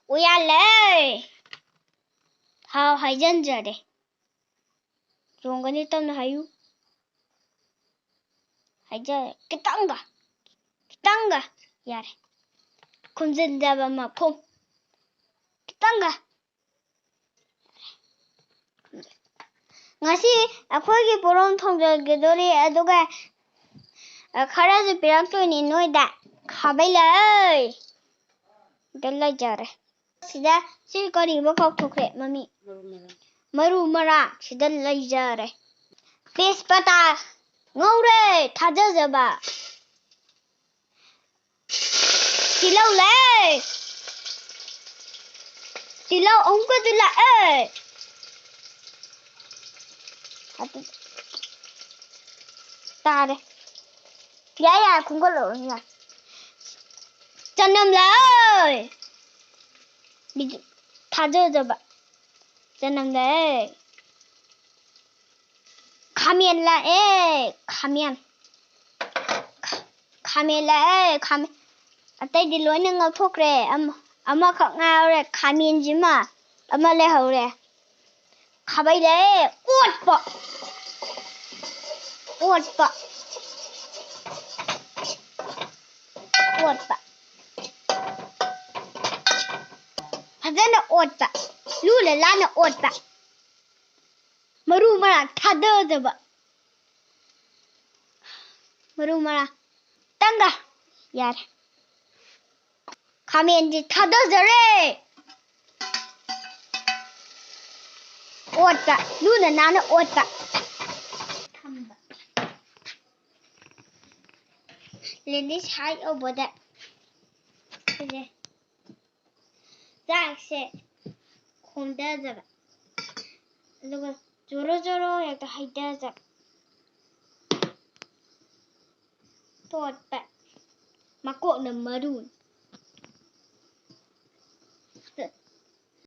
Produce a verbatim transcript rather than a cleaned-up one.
ꯎꯌꯥꯜꯂꯦ꯫ ꯍꯥꯎ, ꯍꯥꯏꯖꯟꯖꯔꯦ꯫ ꯆꯣꯡꯒꯅꯤ, ꯇꯞꯅ ꯍꯥꯏꯌꯨ꯫ ꯍꯥꯏꯖꯔꯦ꯫ ꯈꯤꯇꯪꯒ, ꯈꯤꯇꯪꯒ꯫ ꯌꯥꯔꯦ꯫ ꯈꯨꯝꯖꯤꯟꯖꯕ ꯃꯈꯨꯝ꯫ ꯈꯤꯇꯪꯒ꯫ ꯉꯁꯤ ꯑꯩꯈꯣꯏꯒꯤ ꯄꯣꯔꯣꯝ ꯊꯣꯡꯖꯒꯗꯣꯔꯤ, ꯑꯗꯨꯒ, ꯑ, ꯈꯔꯁꯨ ꯄꯤꯔꯛꯇꯣꯏꯅꯤ ꯅꯣꯏꯗ꯫ ꯈꯥꯕꯩ ꯂꯩ꯫ ꯗ ꯂꯩꯖꯔꯦ꯫ ꯁꯤꯗ ꯁꯤ ꯀꯔꯤꯕ ꯀꯥꯎꯊꯣꯛꯈ꯭ꯔꯦ ꯃꯃꯤꯡ꯫ ꯃꯔꯨ ꯃꯔꯥꯡ ꯁꯤꯗ ꯂꯩꯖꯔꯦ꯫ ꯇꯦꯖꯄꯇꯥ ꯉꯧꯔꯦ, ꯊꯥꯖꯖꯕ꯫ ꯇꯤꯜꯍꯧ ꯂꯩ꯫ ꯇꯤꯜꯍꯧ ꯑꯃꯨꯛꯀꯁꯨ ꯂꯥꯛꯑꯦ꯫ ꯑꯗꯨ ꯇꯥꯔꯦ꯫ ꯌꯥꯏ, ꯌꯥꯏ, ꯈꯣꯝꯒꯠꯂꯛꯑꯣ, ꯌꯥꯏ꯫ ꯆꯅꯝ ꯂꯥꯛꯑꯦ꯫ ꯕꯤꯖꯨ-, ꯊꯥꯖꯗꯕ꯫ ꯆꯅꯝ ꯂꯥꯛꯑꯦ꯫ ꯈꯥꯃꯦꯟ ꯂꯥꯛꯑꯦ, ꯈꯥꯃꯦꯟ꯫ ꯈꯥꯃꯦꯟ ꯂꯥꯛꯑꯦ, ꯈꯥꯃꯦꯟ꯫ ꯑꯇꯩꯗꯤ ꯂꯣꯏꯅ ꯉꯧꯊꯣꯛꯈ꯭ꯔꯦ꯫ ꯑꯃ-, ꯑꯃꯈꯛ ꯉꯥꯏꯍꯧꯔꯦ, ꯈꯥꯃꯦꯟꯁꯤꯃ꯫ ꯑꯃ ꯂꯩꯍꯧꯔꯦ꯫ ꯈꯥꯕꯩ ꯂꯥꯛꯑꯦ, ꯑꯣꯠꯄ꯫ ꯑꯣꯠꯄ꯫ ꯑꯣꯠꯄ꯫ ꯐꯖꯅ ꯑꯣꯠꯄ꯫ ꯂꯨꯅ ꯂꯥꯟꯅ ꯑꯣꯠꯄ꯫ ꯃꯔꯨ ꯃꯔꯥꯡ ꯊꯥꯗꯗꯕ꯫ ꯃꯔꯨ ꯃꯔꯥꯡ ꯇꯪꯒ꯫ ꯌꯥꯔꯦ꯫ ꯈꯥꯃꯦꯟꯁꯤ ꯊꯥꯗꯖꯔꯦ꯫ ꯑꯣꯠꯄ꯫ ꯂꯨꯅ ꯅꯥꯟꯅ ꯑꯣꯠꯄ꯫ ꯊꯝꯕ꯫ ꯂꯦꯗꯤꯁ ꯍꯥꯏꯠ ꯌꯧꯕꯗ ꯁꯤꯁꯦ ꯆꯥꯛꯁꯦ ꯈꯣꯝꯊꯖꯕ, ꯑꯗꯨꯒ ꯖꯣꯔꯣ ꯖꯣꯔꯣ ꯍꯦꯛꯇ ꯍꯩꯊꯖꯕ꯫ ꯇꯣꯠꯄ꯫ ꯃꯀꯣꯛꯅ ꯃꯔꯨ꯫